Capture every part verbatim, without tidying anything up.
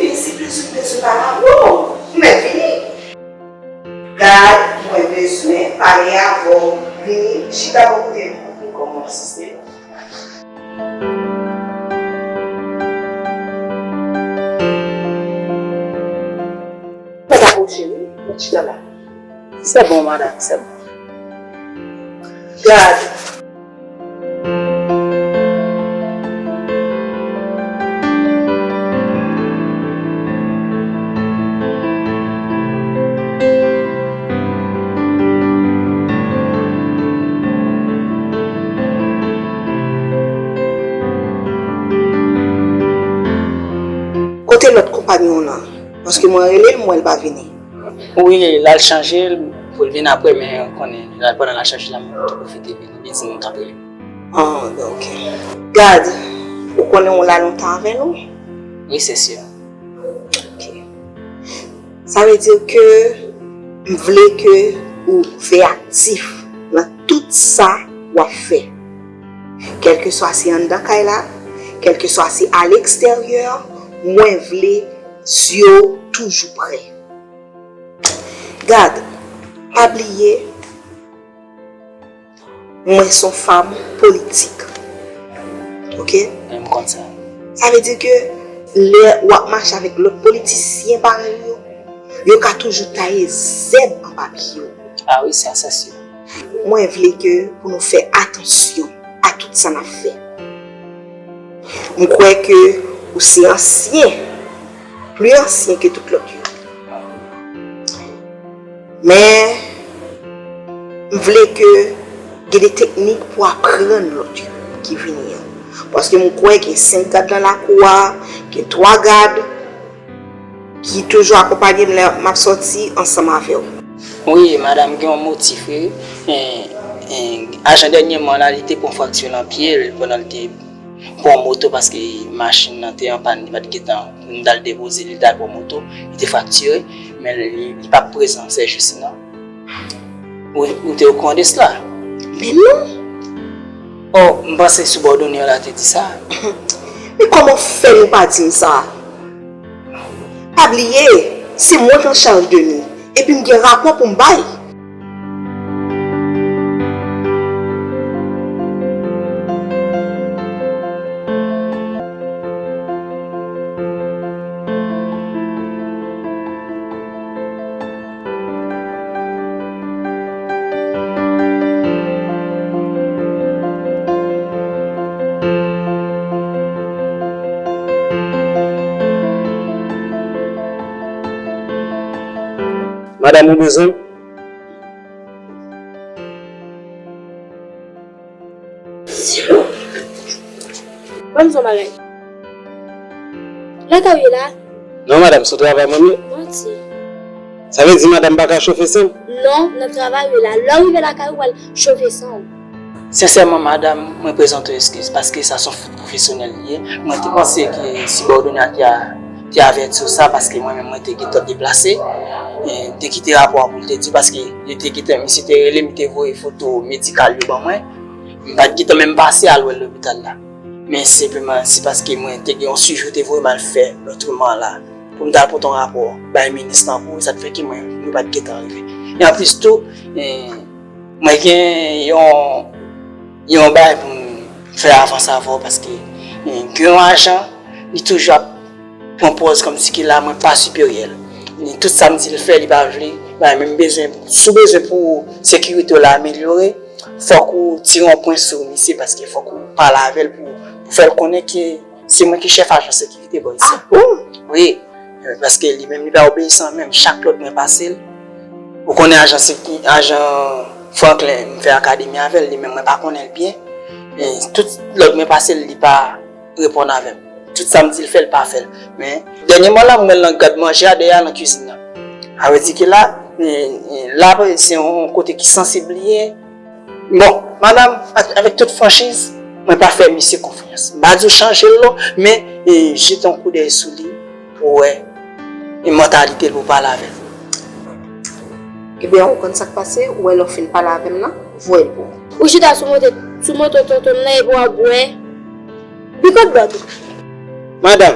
Vini, si plis ou bezwen pale avè w, ou mèt vini. Gad, mwen bezwen pale avè w. Vini, chita bò kote m pou m konn kòman w asiste m. Fè ta bouche, wi, mèt chita la. Se bon, madanm, se bon. Gad. Kote lòt konpanyon w lan? Paske mwen rele l, m wè l pa vini. Wi, l al chanje l pou l vin apre, men ou konnen, pandan l al chanje la, mwen tou pwofite vini. Li di nou t ap rele. Ah, ok. Gad, ou konnen w la lontan avè nou? Wi, se si. Ok. Sa vle di ke m vle ke ou veyaktif nan tout sa w ap fè. Kèlkeswa se anndan kay la, kèlkeswa se aleksteryè, mwen vle zye w toujou prè. Gad, pa bliye, mwen se yon fanm politik. Ok? M konn sa. Sa vle di ke lè w ap mache avèk lòt politisyen parèy ou yo, yo ka toujou taye zèb anba pye w. Ah wi, sa, se si. Mwen vle ke pou nou fè atansyon a tout sa n ap fè. M kwè ke ou se ansyen, pli ansyen ke tout lòt yo. Men, m vle ke gen de teknik pou aprann lòt yo ki vini an. Paske m kwè gen senk gad nan lakou a, gen twa gad ki toujou akonpanye m lè m ap sòti ansanm avè w. Wi, madanm, gen yon motif, wi. En, en, ajan dènyèman la, li te pran frakti nan pye l pandan l te pran moto paske machin nan te an pàn, li pa t gentan, m t al depoze li, li t al pran moto, li te fraktire, men li, li p ap prezan, se jis nan. Ou, ou te okouran de sila? Men non. Oh, m panse sibòdone w la te di sa. Men kòman w fè nou pa di m sa? Pa bliye, se mwen k an chaj de nou, epi m gen rapò pou m bay. Madanm, ou bezwen m? Ban m di w yon bagay. Lakay ou ye la? Non, madanm, sou travay mwen ye. Manti. Sa vle di madanm pa ka chofe san m? Non, nan travay ou ye la. Lè w rive lakay ou, w al chofe san w. Sensèman, madanm, mwen prezante w eskiz, paske sa se yon fout pwofesyonèl li ye. Mwen te panse ke sibòdone a te a, te avèti w sa, paske mwen menm, mwen te gentan deplase. E, te kite rapò a pou l te di, paske li te gentan, misye te rele m, li te voye foto medikal yo ban mwen. M pa t gentan menm pase al wè l lopital la. Men senpleman, se paske mwen te gen yon swivi yo te voye m al fè lòt mwa la. Pou m ta al pote yon rapò bay minis lan pou sa t fè ke mwen, nou pa t gentan rive. E anplis tou, eh, mwen gen yon, yon bagay pou m fè avanse avè w paske, eh, gen yon ajan, li toujou ap pran pòz kòmsi ke la mwen pa siperyè l. Li, tout sa m di l fè, li pa vle. Bagay, men m bezwen, si w bezwen pou sekirite w la amelyore, fòk ou tire yon pwen sou misye paske fòk ou pale avè l pou, pou fè l konnen ke se mwen ki chèf ajan sekirite bò isi. Ah bon? Wi, paske li menm li pa obeyisan menm, chak lòd mwen pase l. Ou konnen ajan seki-, ajan Franklin, m fè akademi avè l, li menm mwen pa konnen l byen. E tout lòd mwen pase l, li pa reponn avè m. Tout sa m di l fè, l pa fè l. Men, dènyèman la, m wè l nan gad manje a, dèyè a, nan kizin nan. A vle di ke la, e, e, la, se yon kote ki sansib li ye. Bon, madanm, a-, avèk tout franchiz, mwen pa fè misye konfyans. M pa di w chanje l non, men, e, jete yon koudèy sou li pou w wè, e, mantalite l pou w pale avè l. Ebyen, ou konn sa k pase, ou wè lè w fin pale avè m nan, voye l pou m. Ou chita sou moto, sou moto tonton m nan epi w ap bwè. Bikòt bò tou. Madanm,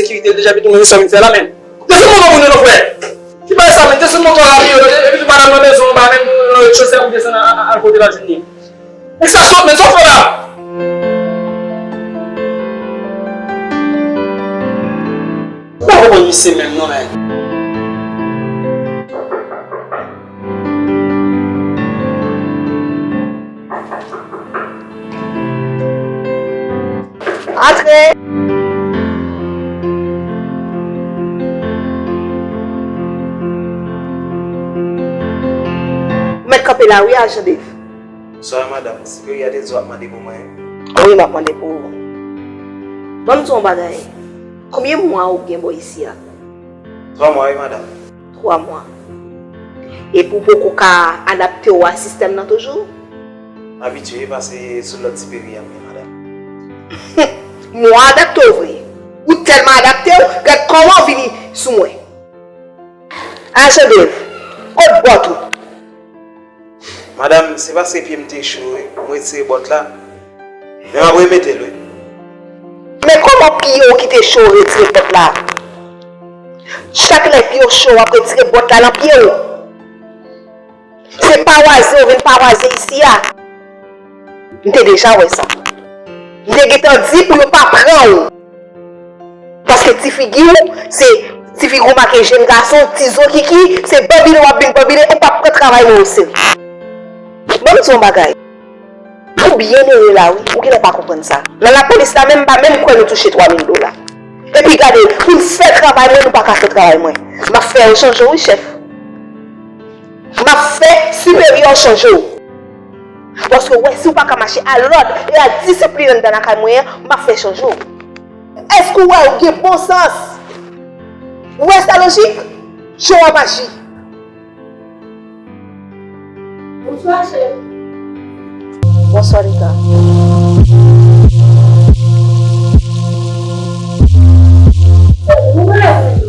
sekirite l deja, epi tou menm sa vin fè la, men. Desann moto moun yo non, frè. Ki bagay sa, men? Desann moto a la, epi tou madanm nan bezwen w ba menm, euh, rez-de-chaussée pou desann al kote l al jwenn li. Nèg sa sot, men sa w fè la? Ou pa konprann misye menm non, men. Antre! Ou mèt kanpe la wi, ajan Dave. Bonswa, madanm. Siperi a te di w ap mande pou mwen. Wi, m ap mande pou ou. Ban m di w yon bagay. Konbyen mwa ou gen bò isi a? Twa mwa, wi, madanm. Twa mwa. Epi w poko ka adapte w a sistèm nan toujou? M abitye, wi, paske sou lòd Siperi a m ye, madanm. Mwen adapte w vre. Ou tèlman adapte w, gad kòman w vini sou mwen. Ajan Dave, kot bòt ou? Madanm, se paske pye m te cho wi. M retire bòt la. Men m ap remete l wi. Men kòman pye w ki te cho retire bòt la? Chak lè pye w cho, w ap retire bòt la nan pye w. Se pawaze, w vin pawaze isi a. M te deja wè sa. M te gentan di pou yo pa pran w. Paske ti figi w, se ti figi w make jèn gason, ti zo kiki, se banbile w ap vin banbile, ou p ap pran travay mwen oserye. Ban m di w yon bagay. Ou byen ere la wi, ou genlè pa konprann sa. Nan lapolis la menm, m pa menm kwè nou touche twa mil dola. Epi gade, pou n fè travay mwen, nou pa ka fè travay mwen. M ap fè yo chanje w wi, chèf. M ap fè siperyè w chanje w. Paske w wè, si w pa ka mache a lòd e a disiplin anndan lakay mwen an, m ap fè chanje w. Èske w wè ou gen bon sans? Ou wè sa lojik? Jan w ap aji. Bonswa, chèf. Bonswa, Rita. Ou mele